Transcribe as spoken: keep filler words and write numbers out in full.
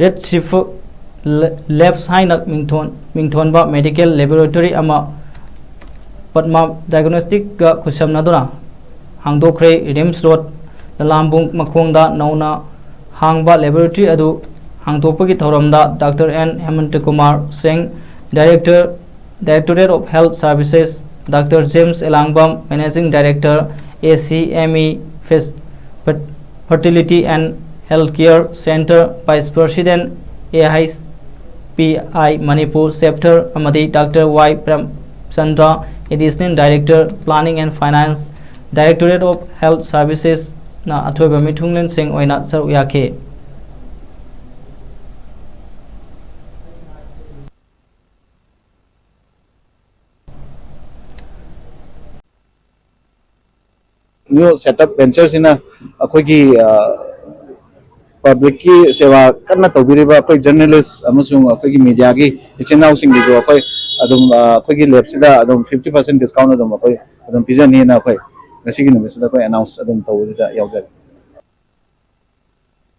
Rate shift ꯂꯦ- Labs ꯍꯥꯏꯅ ꯃꯤꯡꯊꯣꯟ ꯃꯤꯡꯊꯣꯟꯕ medical laboratory ꯑꯃ ꯄꯗꯃꯥ ꯗꯥꯏꯒꯅꯣꯁꯇꯤꯛꯀ ꯈꯨꯠꯁꯝꯅꯗꯨꯅ ꯍꯥꯡꯗꯣꯛꯈ꯭ꯔꯦ꯫ ꯔꯤꯝꯁ ꯔꯣꯗ ꯂꯂꯥꯝꯕꯨꯡ ꯃꯈꯣꯡꯗ ꯅꯧꯅ ꯍꯥꯡꯕ ꯂꯦꯕꯣꯔꯦꯇꯣꯔꯤ ꯑꯗꯨ ꯍꯥꯡꯗꯣꯛꯄꯒꯤ ꯊꯧꯔꯝꯗ doctor and Hemanta Kumar Singh, director, Directorate of Health Services, doctor James Elangbam, Managing Director, A C M E Fes- Fer- Fertility and Health Care Center, Vice President, A H P I Manipur Chapter, ꯑꯃꯗꯤ doctor Y Premchandra, Additional Director, Planning and Finance, Directorate of Health Services ꯅ ꯑꯊꯣꯏꯕ ꯃꯤꯊꯨꯡꯂꯦꯟꯁꯤꯡ ꯑꯣꯏꯅ ꯁꯔꯨꯛ ꯌꯥꯈꯤ꯫ New set up ꯚꯦꯟꯆꯔꯁꯤꯅ ꯑꯩꯈꯣꯏꯒꯤ ꯄꯕ꯭ꯂꯤꯛꯀꯤ ꯁꯦꯕꯥ ꯀꯟꯅ ꯇꯧꯕꯤꯔꯤꯕ ꯑꯩꯈꯣꯏ ꯖꯔꯅꯦꯂꯤꯁ ꯑꯃꯁꯨꯡ ꯑꯩꯈꯣꯏꯒꯤ ꯃꯤꯗꯤꯌꯥꯒꯤ ꯏꯆꯤꯟ ꯏꯅꯥꯎꯁꯤꯡꯒꯤꯁꯨ ꯑꯩꯈꯣꯏ ꯑꯗꯨꯝ ꯑꯩꯈꯣꯏꯒꯤ ꯂꯦꯕꯁꯤꯗ ꯑꯗꯨꯝ ꯐꯤꯐꯇꯤ ꯄꯥꯔꯁꯦꯟ ꯗꯤꯁꯀꯥꯎꯟ ꯑꯗꯨꯝ ꯑꯩꯈꯣꯏ ꯑꯗꯨꯝ ꯄꯤꯖꯅꯤꯅ ꯑꯩꯈꯣꯏ ꯉꯁꯤꯒꯤ ꯅꯨꯃꯤꯠꯁꯤꯗ ꯑꯩꯈꯣꯏ ꯑꯦꯅꯥꯎꯟꯁ ꯑꯗꯨꯝ ꯇꯧꯕꯁꯤꯗ ꯌꯥꯎꯖꯔꯦ꯫